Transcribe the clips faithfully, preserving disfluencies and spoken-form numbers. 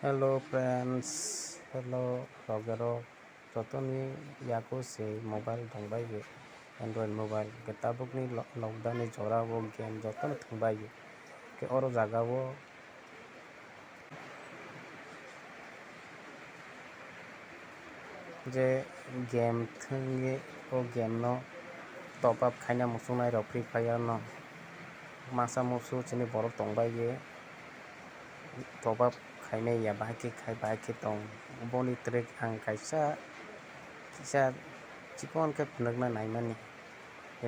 Hello friends, hello logerok, jotoni yago se mobile tongbai ye, Android mobile, ke tabukni lo-, lockdown ni jora o game jotono thwngbai ye, ke oro jaga o je game thwngwi o game no top up khaina muchungnai rok Free Fire no masa musu chini borok tongbai ye top up khaimai ya bahai khe khai bahai khe tong boni track ang kaisa kisa chikon khe phunukna naimani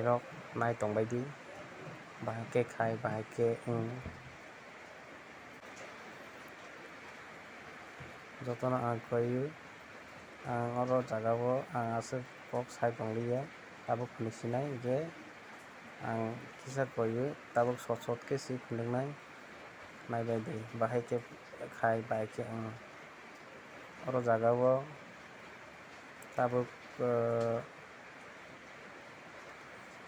rok nai tongbai di bahai khe khai bahai khe wng. Jotono ang koi, ang oro jaga o ang aswk kok sai tong liya, tabuk hwnwi sinai je ang kisa koi tabuk sot sot khe si phunuknai naibai di, bahai khe khai bai khe ang oro jaga o tabuk, eh,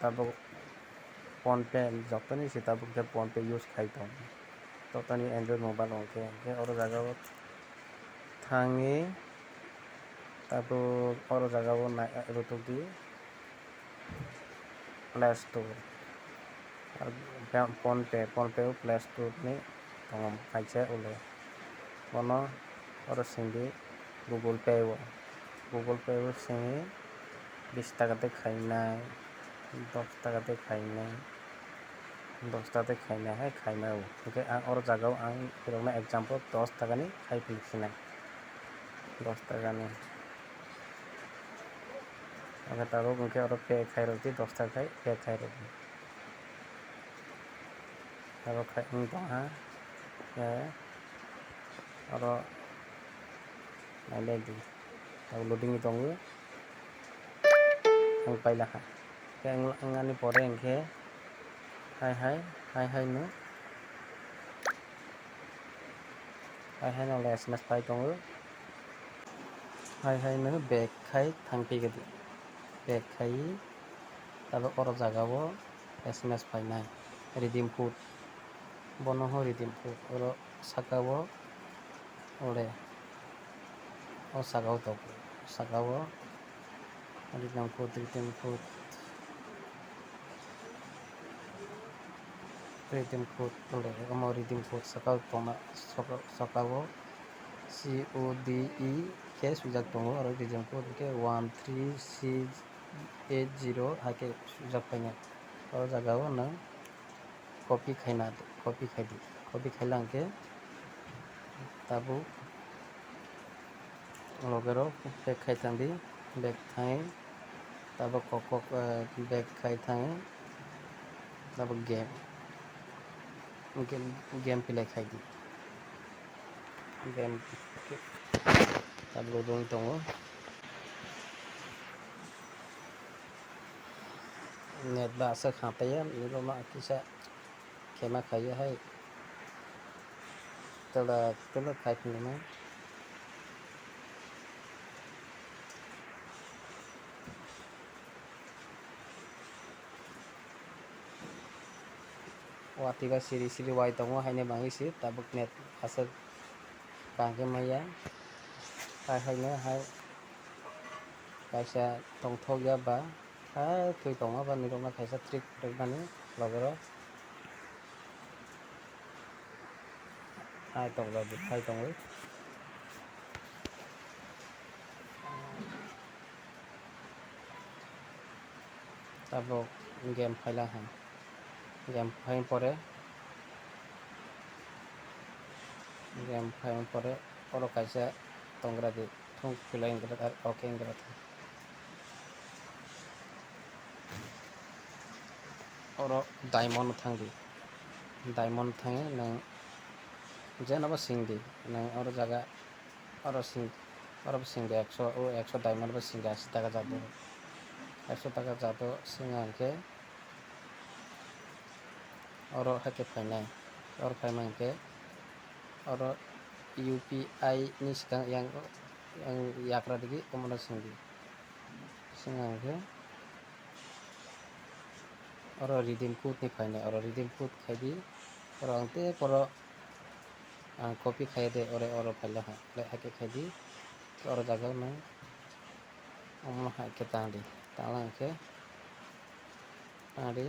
tabuk PhonePe, jottoni se tabuk khe PhonePe use khai tong. Jottoni Android mobile rok khe, hwnkhe oro jaga o thangwi tabuk oro jaga o nai-, rwtwk di Play Store. Ar PhonePe, PhonePe o Play Store ni tongo kaisa ule. Bono oro sindi Google Pay o, Google Pay o simi bish taka tei khainai, dos taka tei khainai, dos taka tei khainai hai khaimai o. Hwnkhe ang oro jaga o ang borokno example dos taka ni khai phunuksinai, dos taka ni. Hwnkhe tabuk hwnkhe oro pay khai rwdi, dos taka khai pay khai rwdi. Abo khai wng tongha, khe oro nailai di, abo loading tongo, ang pailakha. Khe wng-, wngnani pore hwnkhe hai hai, hai hai no, hai hai no S M S pai tongo, hai hai no back khai thang phi di, back khai tabuk oro jaga o. S M S phainai, redeem code, bono ho redeem code, oro saka o, ore, o saka o tok, saka o redeem code, redeem code, redeem code, ore, omo redeem code saka o tongma, saka, saka o C O D E khe swijak tongo, oro redeem code hwnkhe one three six eight zero hai khe swijak phainai. O jaga o nwng copy khaina, copy khai di, copy khai lang khe tabuk loge rok back khai thang di, back thangwi tabuk kok kok, eh, back khai thangwi tabuk game, game, game play khai di, game tabuk loading tongo. Net ba aswk kha taiya, nini rok ma kisa khema khaiya hai. Twla twla khai phunuknai. Watwi ba siri siri wai tongo, haino bangwi se tabuk net aswk kaham khe manya. Hai haino hai kaisa tongthok ya ba. Hai thwi tongo ba nirokna kaisa trick rwkmani logero. Hai tongo, hai tongo. Tabuk game phaila hai. Game phaini pore, game phaini pore oro kaisa tongra di. Thung kwlai wngkha, ar ok wngkha. Oro diamond thang di, diamond thangwi nwng jenobo sing di, nwng oro jaga, oro sing, oro bo sing di ekso, o ekso diamond bo sing di, ashi taka jat o, ekso taka jat o sing hwnkhe. Oro hai khe phainai, oro phaima hwnkhe oro U P I ni swkang yang, yang yagra digi omono sing di, swng hwnkhe oro redeem code ni phainai, oro redeem code khai di, oro ang tei oro Ang copy khai de, ore oro phaila ha, le hakhe khai di. Oro jaga nang omo hai khe tang di. Tang lang khe tang di,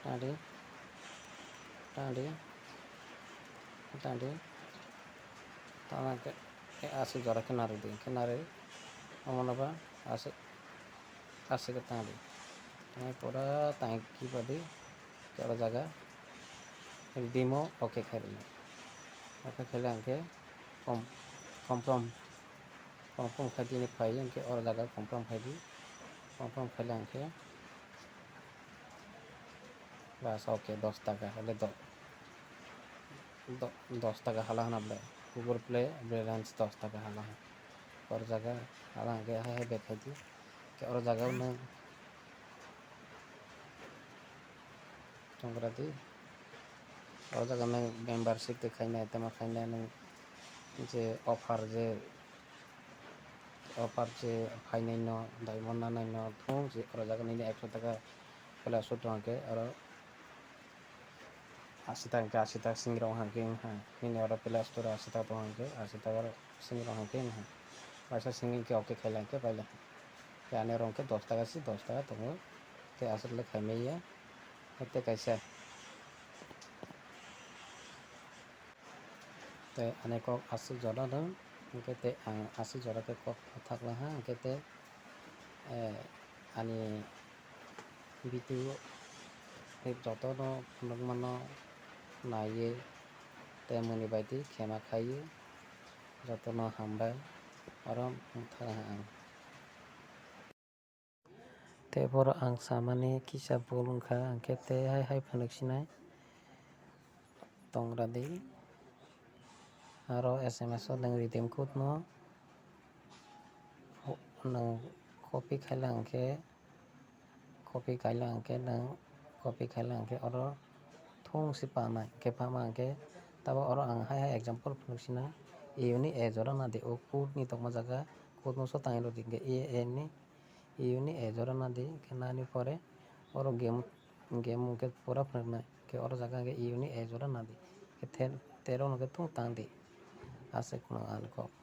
tang di, tang di, tang di. Tang lang khe, khe aswk jora khe narwk di, khe narwk omo no ba aswk, aswk khe tang di. Tang pura tang kiba di. Khe oro jaga redeem o okay khai rwdi. Okay khaile ang khe com-, confirm, confirm khai di hinwi phai, hwnkhe oro jaga confirm khai di. Confirm khaile ang khe bas, okay, dos taka, hwle do-, do-, dos taka hala hwna bwle. Google Play balance dos taka hala hwn. Oro jaga hala hwnkhe hai hai back khai di. Khe oro jaga o nwng Tongra di. O jaga nang membership de khainai, tamo khainai nang je offer je, offer je phainai no, diamond nanai no, thung je o jaga nini ekso taka plus tong hwnkhe oro asi taka hwnkhe asi taka sing rok hwnkhe wngkha. Nini oro plus tong asi taka tong hwnkhe asi taka sing rok hwnkhe wngkha. Waisa sing hwnkhe okay khailai hwnkhe pailai. Tei ani oro hwnkhe dos taka si dos taka tongo. Tei aswk le khaimai ya. Tei kaisa. Tei ani kok aswk jora no. Hwnkhe tei ang aswk jora khe kok thakla ha. Hwnkhe tei, eh, ani video jotono phunukmano naiwi tei mwnwi bai di khema khaiwi jotono hambai. Oro wngkha ang. Tei borok ang samani kisa bul wngkha, hwnkhe tei hai hai phunuk sinai tongra di. Aro S M S o nwng redeem code no nwng copy khaila hwnkhe, copy khaila hwnkhe nwng copy khaila hwnkhe oro thung si panai hwnkhe pama hwnkhe tabok oro ang hai hai example phunuk sinai. Iyuni a jora nadi o code ni tongma jaga code no so tangwi rwdi hwnkhe a ni. Iyuni a jora nadi, khe nani pore oro game, game hwnkhe pura phunuknai, khe oro jaga hwnkhe iyuni a jora nadi, khe te-, tero no khe thung tangdi, aswk no ani kok.